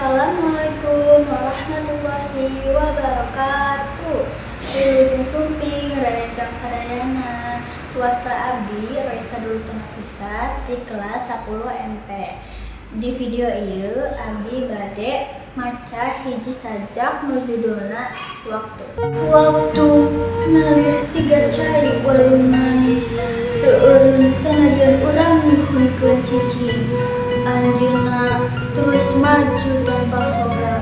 Assalamualaikum warahmatullahi wabarakatuh. Wilujeng sumping rencang sadayana. Wasta abdi Raisa Dulu Nafisa di kelas 10 MP. Di video ieu abdi bade maca hiji sajak nu judulna Waktu. Waktu ngalir siga cai walungan, teu eureun sanajan urang nyuhunkeun cicing. Anjeunna terus maju tanpa sora,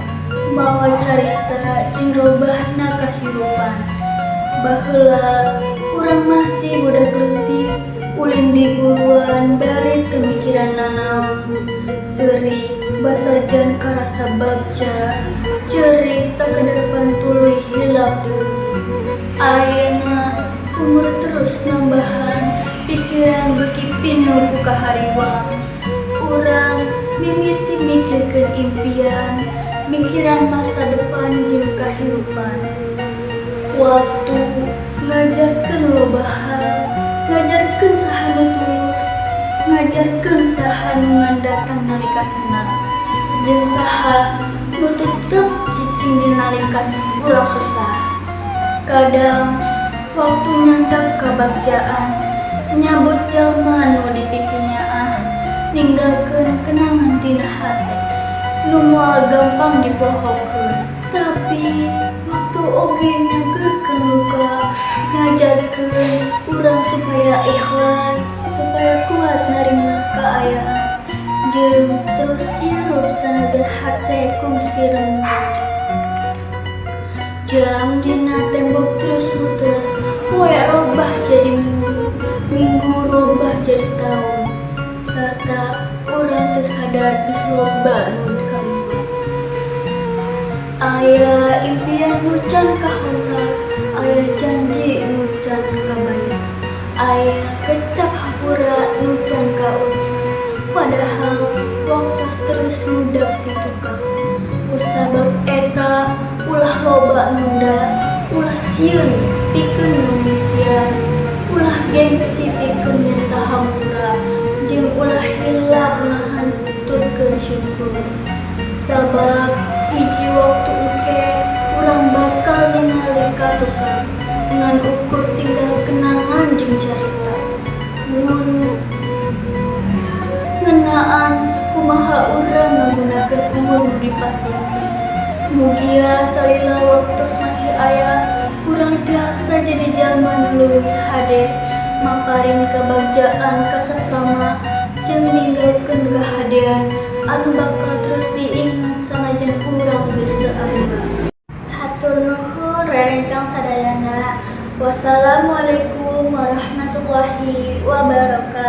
mawa carita jeung robahna kahirupan. Baheula urang masih budak leutik, ulin di buruan bari teu mikiran nanaon. Seuri basajan karasa bagja, cerik sakedar pan tuluy hilap deui. Ayeuna umur terus nambahan, pikiran beuki pinuh ku kahariwang. Urang mimiti mikirkeun impian, mikiran masa depan jeung kahirupan. Waktu ngajarkeun loba hal, ngajarkeun saha nu tulus, ngajarkeun saha nu ngan datang nalika senang, jeung saha nu tetep cicing di nalika urang susah. Kadang waktu nyandak kabagjaan, nyabut jalma nu dipikinyaah, ninggalkeun kenangan dina hate nu moal gampang dipohokeun. Tapi waktu oge nyageurkeun luka, ngajarkeun urang supaya ikhlas, supaya kuat narima kaayaan, jeung terus hirup sanajan hate kungsi remuk. Jam dina tembok terus muter, poe robah jadi minggu, minggu robah jadi taun, sarta urang teu sadar geus loba nu kaliwat. Aya impian nu can kahontal, aya janji nu can kabayar, aya kecap hampura nu can kaucap. Padahal waktu terus ngudak ti tukang. Kusabab eta, ulah loba nunda, ulah sieun pikeun mimitian, ulah gengsi pikeun menta hampura, jeung ulah hilap ngahaturkeun syukur. Sabab hiji waktu engke urang bakal ningali ka tukang, ngan ukur tinggal kenangan jeung carita. Mun ngeunaan kumaha urang ngagunakeun umur nu dipasihkeun. Mugia salila waktos masih aya, urang tiasa jadi jalma nu leuwih hade, maparin kabagjaan ka sasama, jeung ninggalkeun kahadean anu bakal terus diingat sanajan urang geus teu aya. Hatur nuhun rerencang sadayana. Wassalamualaikum warahmatullahi wabarakatuh.